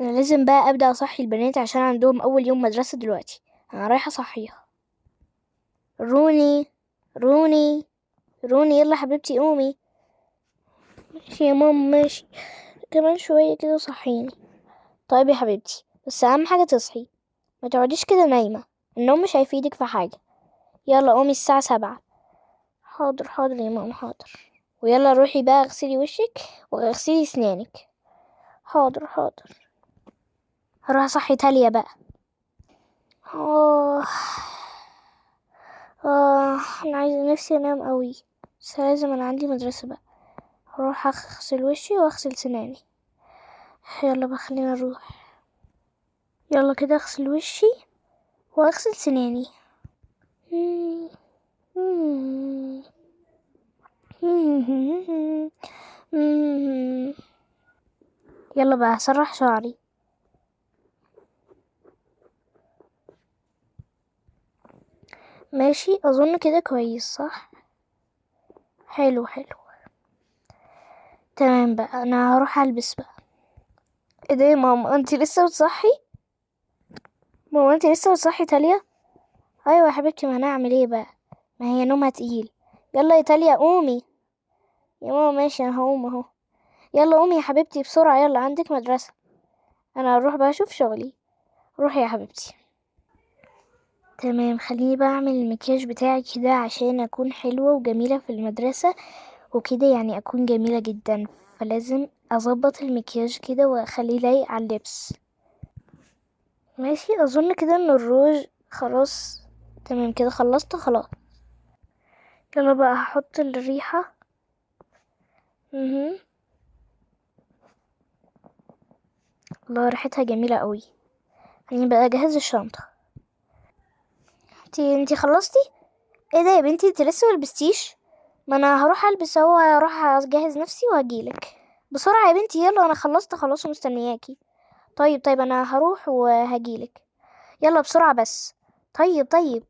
انا لازم بقى ابدا اصحي البنات عشان عندهم اول يوم مدرسة دلوقتي. انا رايحة اصحيها. روني، روني، روني، يلا حبيبتي قومي. ماشي يا ماما، ماشي، كمان شوية كده صحيني. طيب يا حبيبتي، بس اهم حاجة تصحي، ما تقعديش كده نايمة، النوم مش هيفيدك في حاجة. يلا قومي الساعة 7. حاضر حاضر يا ماما، حاضر. ويلا روحي بقى اغسلي وشك واغسلي اسنانك. حاضر حاضر. هروح اصحي تاليا بقى. انا عايزة نفسي انام قوي، بس لازم، انا عندي مدرسة بقى. هروح اغسل وشي واغسل سناني. يلا بقى خلينا نروح. يلا كده اغسل وشي واغسل سناني. يلا بقى هسرح شعري. ماشي، اظن كده كويس صح؟ حلو حلو تمام بقى. انا هروح البس بقى. ايه ده يا ماما، انتي لسه بتصحي؟ ماما انتي لسه بتصحي تاليا؟ ايوه يا حبيبتي، ما انا اعمل ايه بقى، ما هي نومها تقيل. يلا يا تاليا قومي. يا ماما ماشي، انا هقوم اهو. يلا قومي يا حبيبتي بسرعة، يلا عندك مدرسة. انا هروح بقى اشوف شغلي. روحي يا حبيبتي. تمام، خليني بقى اعمل المكياج بتاعي كده عشان اكون حلوة وجميلة في المدرسة وكده، اكون جميلة جدا، فلازم اظبط المكياج كده واخليه لايق على اللبس. ماشي، اظن كده ان الروج خلاص تمام كده، خلصت خلاص. يلا بقى هحط الريحة. الله ريحتها جميلة قوي. خليني بقى اجهز الشنطة. انتي خلصتي؟ ايه ده يا بنتي، انتي لسه ملبستيش؟ ما انا هروح البس اهو، هروح اجهز نفسي وهجيلك بسرعة يا بنتي. يلا انا خلصت خلاص ومستنياكي. طيب طيب انا هروح وهجيلك، يلا بسرعة بس. طيب طيب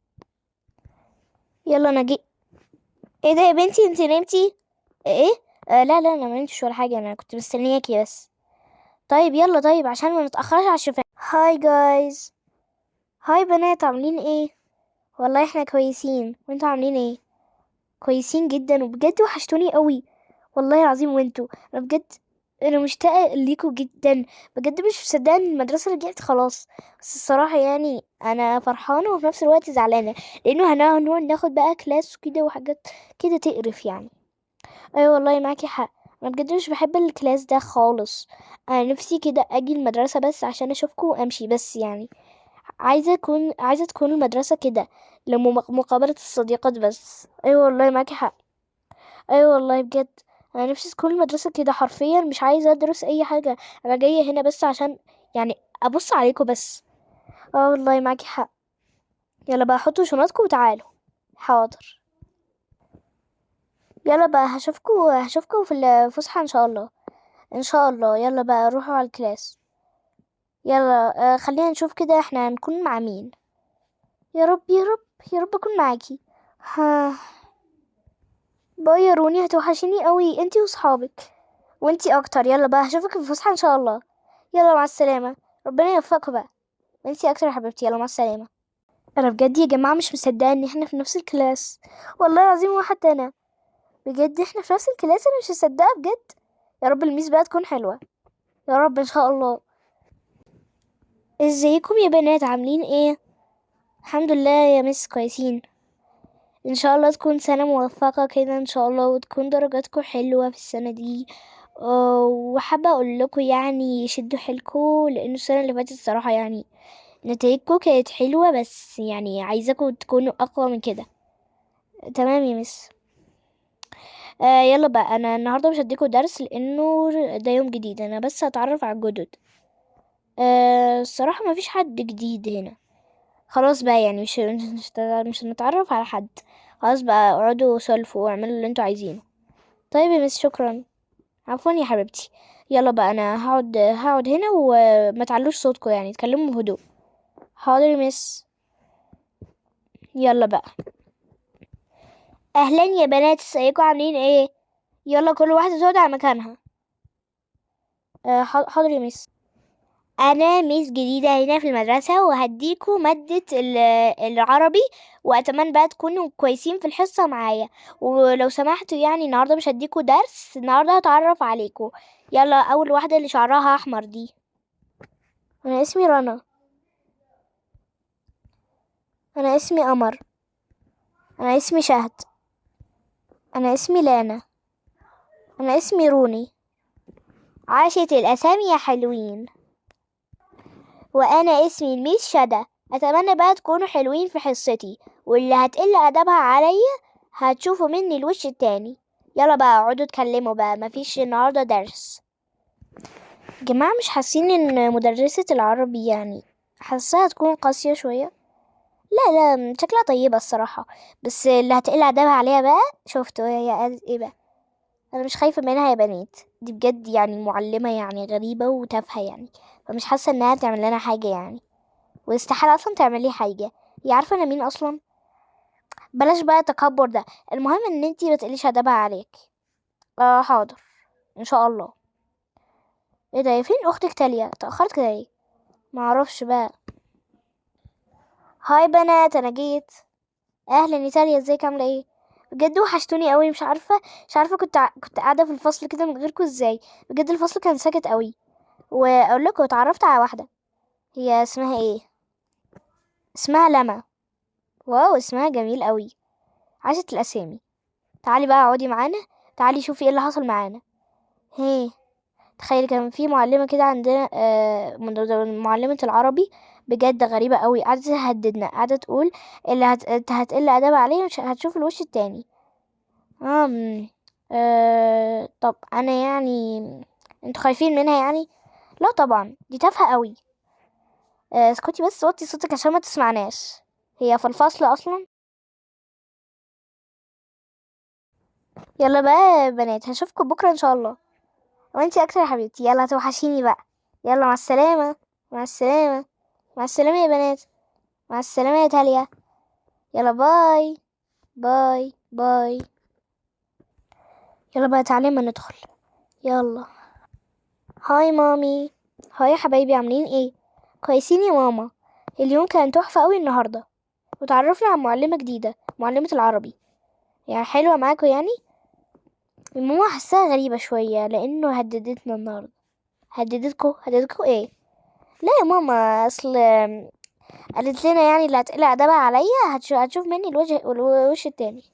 يلا انا جي. ايه ده يا بنتي، انتي نمتي؟ ايه؟ لا لا انا ما نمتش ولا حاجة، انا كنت مستنياكي بس. طيب يلا، طيب عشان ما نتأخرش على الشوفان. Hi guys، hi بنات، عاملين ايه؟ والله احنا كويسين، وانتوا عاملين ايه؟ كويسين جدا، وبجد وحشتوني قوي والله العظيم. وانتوا، انا بجد انا مشتاقه ليكوا جدا، بجد مش مصدقه ان المدرسه رجعت خلاص. بس الصراحه انا فرحانه وفي نفس الوقت زعلانه، لانه هنقعد ناخد بقى class وكده وحاجات كده تقرف. ايوه والله معاكي حق، انا بجد مش بحب ال class ده خالص. انا نفسي كده اجي المدرسه بس عشان اشوفكم وامشي بس، عايزه تكون المدرسه كده لمقابله الصديقات بس. ايوه والله معاكي حق، ايوه والله بجد انا نفسي تكون المدرسه كده حرفيا، مش عايزه ادرس اي حاجه، انا جايه هنا بس عشان ابص عليكم بس. والله معاكي حق. يلا بقى حطوا شنطكم وتعالوا. حاضر. يلا بقى هشوفكوا في الفسحه ان شاء الله. ان شاء الله. يلا بقى روحوا على الكلاس. يلا، خلينا نشوف كده احنا هنكون مع مين. يا رب يا رب يا رب اكون معاكي. ها باي يا روني، هتوحشيني قوي انتي وصحابك، وانتي اكتر. يلا بقى هشوفك في الفسحه ان شاء الله. يلا مع السلامه، ربنا يوفقكم بقى، وانتي اكتر يا حبيبتي. يلا مع السلامه. انا بجد يا جماعه مش مصدقه ان احنا في نفس ال class، والله العظيم وحتى انا بجد احنا في نفس ال class، انا مش مصدقه بجد. يا رب ال miss بقى تكون حلوه يا رب ان شاء الله. ازيكم يا بنات، عاملين ايه؟ الحمد لله يا miss، كويسين. ان شاء الله تكون سنه موفقه كده ان شاء الله، وتكون درجاتكم حلوه في السنه دي. وحابه اقول لكم شدوا حيلكم، لان السنه اللي فاتت الصراحه نتائجكم كانت حلوه، بس عايزاكم تكونوا اقوى من كده. تمام يا مس. يلا بقى، انا النهارده مش هديكم درس لانه ده يوم جديد، انا بس هتعرف على الجدد. الصراحه ما فيش حد جديد هنا خلاص بقى، مش هنتعرف على حد خلاص بقى. اقعدوا سولفوا واعملوا اللي انتوا عايزينه. طيب يا مس، شكرا. عفوا يا حبيبتي. يلا بقى انا هقعد هنا، وما تعلوش صوتكم، اتكلموا بهدوء. حاضر يا مس. يلا بقى. اهلا يا بنات، ازيكم عاملين ايه؟ يلا كل واحده تقعد على مكانها. حاضر يا مس. انا miss جديدة هنا في المدرسة وهديكوا مادة العربي، واتمنى بقى تكونوا كويسين في الحصة معايا. ولو سمحتوا النهارده مش هديكوا درس، النهارده هتعرف عليكوا. يلا اول واحدة اللي شعرها احمر دي. انا اسمي رنا. انا اسمي قمر. انا اسمي شهد. انا اسمي لانا. انا اسمي روني. عاشت الاسامي يا حلوين. وانا اسمي الميس شدى. اتمنى بقى تكونوا حلوين في حصتي، واللي هتقل ادبها عليا هتشوفوا مني الوش التاني. يلا بقى اقعدوا اتكلموا بقى، مفيش النهارده درس. جماعة مش حاسين ان مدرسة العربي حاساها تكون قاسية شوية؟ لا لا شكلها طيبة الصراحة، بس اللي هتقل ادبها عليها بقى شفتوا هي قالت ايه بقى. انا مش خايفة منها يا بنات، دي بجد معلمة غريبة وتافهة فمش حاسة انها تعمل لنا حاجة واستحالة اصلا تعمل لي حاجة. هي عارفة انا مين اصلا؟ بلاش بقى التكبر ده. المهم ان انتي ما تقليش ادبها عليك. حاضر ان شاء الله. ايه ده، فين اختك تاليا؟ اتأخرت كده ليه؟ معرفش بقى. هاي بنات، انا جيت. اهلا يا تاليا، ازيك عامله ايه؟ بجد وحشتوني قوي، مش عارفه كنت قاعدة في الفصل كده من غيركم ازاي. بجد الفصل كان ساكت قوي. واقول لكم اتعرفت على واحدة، هي اسمها ايه؟ اسمها لما. واو اسمها جميل قوي، عاشت الاسامي. تعالي بقى اقعدي معانا، تعالي شوفي ايه اللي حصل معانا. هي تخيلي كان في معلمه كده عندنا، معلمه العربي، بجد غريبة قوي، قعدت تهددنا، قعدت تقول اللي هتقل ادبها عليه مش هتشوف الوش التاني. طب انا انتوا خايفين منها يعني؟ لا طبعا، دي تافهة قوي. اسكتي بس، وطي صوتك عشان ما تسمعناش، هي في الفصل اصلا. يلا بقى يا بنات، هشوفكم بكره ان شاء الله. وانتي اكتر يا حبيبتي، يلا هتوحشيني بقى. يلا مع السلامة، مع السلامة، مع السلامة يا بنات، مع السلامة يا تاليا. يلا bye bye bye. يلا بقى تعالي ما ندخل. يلا hi مامي. hi يا حبايبي، عاملين ايه؟ كويسين يا ماما. اليوم كان تحفة قوي النهاردة، وتعرفنا على معلمة جديدة، معلمة العربي. حلوة معاكم يعني؟ ماما حاساها غريبة شوية لأنه هددتنا النهاردة. هددتكو؟ هددتكو ايه؟ لا يا ماما، اصل قالت لنا اللي هتقلق ادبها عليا هتشوف مني الوجه والوش التاني.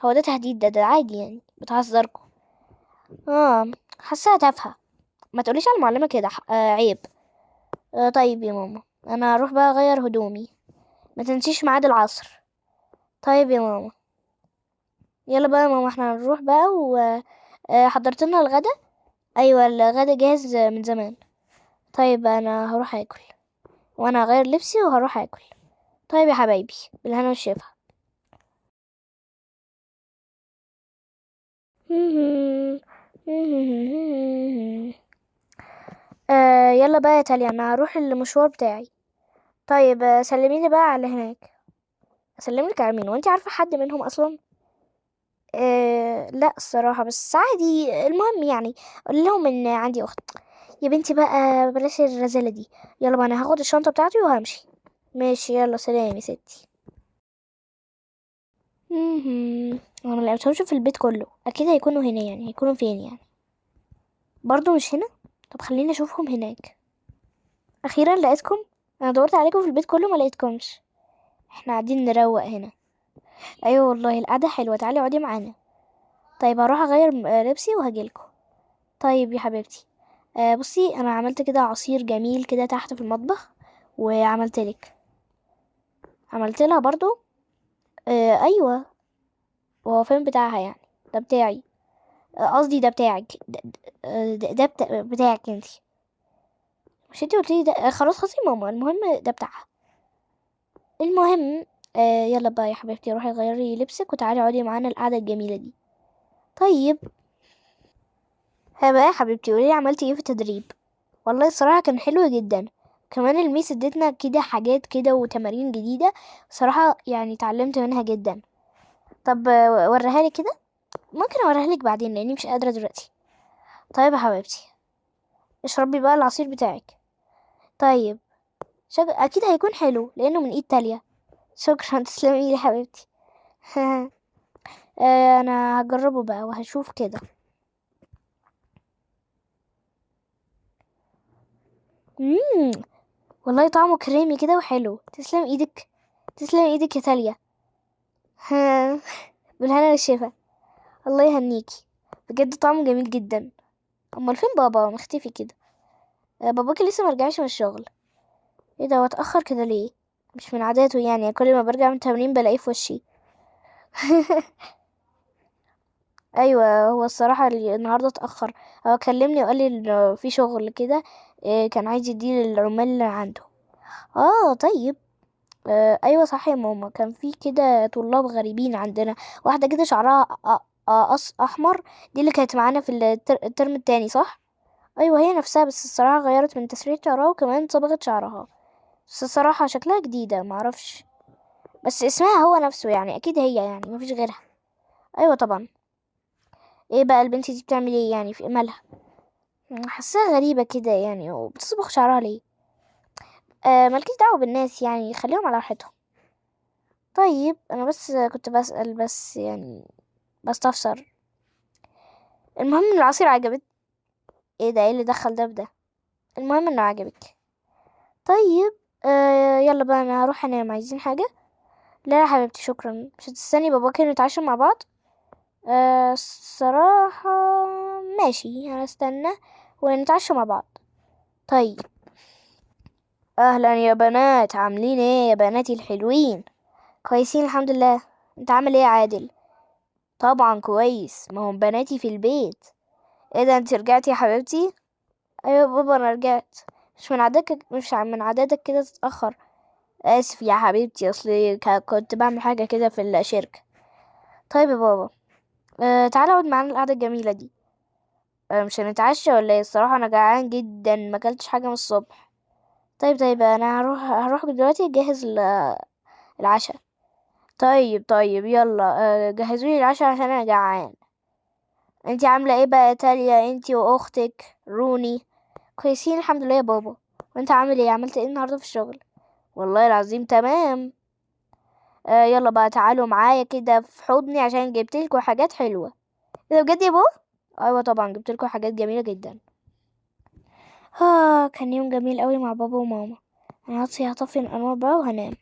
هو ده تهديد؟ ده عادي بتهزركم. حاساها تافهة. ما تقوليش على المعلمة كده، عيب. طيب يا ماما، انا هروح بقى اغير هدومي، ما تنسيش ميعاد العصر. طيب يا ماما. يلا بقى يا ماما احنا هنروح بقى. حضرت لنا الغدا؟ ايوه الغدا جاهز من زمان. طيب انا هروح اكل، وانا هغير لبسي وهروح اكل. طيب يا حبايبي، بالهنا والشفا. يلا بقى يا تاليا، انا هروح المشوار بتاعي. طيب، سلميلي بقى على هناك. اسلملك على مين؟ وانتي عارفه حد منهم اصلا؟ لا الصراحة، بس عادي. المهم قول لهم ان عندي اخت. يا بنتي بقى بلاش الرزاله دي. يلا بقى انا هاخد الشنطة بتاعتي وهمشي. ماشي يلا سلام يا ستي. انا ما لقيتهمش في البيت كله، اكيد هيكونوا هنا. هيكونوا فين يعني؟ برضو مش هنا؟ طب خليني اشوفهم هناك. اخيرا لقيتكم، انا دورت عليكم في البيت كله ما لقيتكمش. احنا قاعدين نروق هنا. ايوه والله القعدة حلوة، تعالي اقعدي معانا. طيب هروح اغير لبسي وهجيلكم. طيب يا حبيبتي. بصي انا عملت كده عصير جميل كده تحت في المطبخ، وعملت لك، عملت لها برضو. ايوه وهو فين بتاعها يعني؟ ده بتاعي. قصدي ده بتاعك، ده بتاعك انتي، مش انتي قلتيلي ده؟ خلاص خلاص يا ماما، المهم ده بتاعها. المهم، يلا بقى يا حبيبتي روحي غيري لبسك وتعالي اقعدي معانا القعدة الجميلة دي. طيب ها بقى يا حبيبتي، قوليلي عملتي ايه في التدريب؟ والله الصراحة كان حلو جدا، كمان الميس ادتنا كده حاجات كده وتمارين جديدة، صراحة اتعلمت منها جدا. طب، وريها لي كده. ممكن اوريها لك بعدين لاني مش قادرة دلوقتي. طيب يا حبيبتي. اشربي بقى العصير بتاعك. طيب اكيد هيكون حلو لانه من ايد تاليا. شكرا، تسلمي لي حبيبتي. انا هجربه بقى وهشوف كده. مم. والله طعمه كريمي كده وحلو. تسلم ايدك، تسلم ايدك يا تاليا. بالهنا والشفا. الله يهنيكي، بجد طعمه جميل جدا. امال فين بابا؟ مختفي كده. باباكي لسه مرجعش من الشغل. ايه ده، هو اتاخر كده ليه؟ مش من عاداته يعني، كل ما برجع من التمرين بلاقيه في وشي. ايوه هو الصراحه النهارده اتاخر. هو كلمني وقال لي انه في شغل كده، كان عايز يديه للعمال اللي عنده. طيب. ايوه صح يا ماما، كان في كده طلاب غريبين عندنا، واحده كده شعرها احمر، دي اللي كانت معانا في الترم التاني صح؟ ايوه هي نفسها، بس الصراحه غيرت من تسريحه شعرها وكمان صبغت شعرها، بس الصراحه شكلها جديده معرفش، بس اسمها هو نفسه يعني، اكيد هي يعني مفيش غيرها. ايوه طبعا. ايه بقى البنت دي بتعمل ايه يعني؟ في مالها؟ حاساها غريبه كده يعني، وبتصبغ شعرها ليه؟ مالكيش دعوه بالناس يعني، خليهم على راحتهم. طيب انا بس كنت بسأل بس يعني، بستفسر. المهم ان العصير عجبك. ايه ده، ايه اللي دخل ده بده؟ المهم انه عجبك. طيب يلا بقى انا هروح انام. عايزين حاجه؟ لا يا حبيبتي شكرا. مش هتستني باباكي نتعشى مع بعض؟ الصراحه ماشي، هستنى ونتعشى مع بعض. طيب. اهلا يا بنات، عاملين ايه يا بناتي الحلوين؟ كويسين الحمد لله. انت عامل ايه يا عادل؟ طبعا كويس، ما هم بناتي في البيت. ايه ده، انت رجعتي يا حبيبتي؟ ايوه بابا انا رجعت. مش من عاداتك كده تتاخر. اسف يا حبيبتي، اصلي كنت بعمل حاجه كده في الشركه. طيب يا بابا، تعالى اقعد معانا القعده الجميله دي. مش هنتعشى ولا ايه؟ الصراحه انا جعان جدا، ما اكلتش حاجه من الصبح. طيب انا هروح دلوقتي اجهز العشاء. طيب يلا، جهزوا لي العشاء عشان انا جعان. انتي عامله ايه بقى يا تاليا، انتي واختك روني؟ كويسين الحمد لله يا بابا. وانت عامل ايه؟ عملت ايه النهارده في الشغل؟ والله العظيم تمام. يلا بقى تعالوا معايا كده في حضني عشان جبتلكوا حاجات حلوه. ايه ده بجد يا بابا؟ ايوه طبعا جبتلكوا حاجات جميله جدا. كان يوم جميل قوي مع بابا وماما. انا هطفي الانوار بقى وهنام.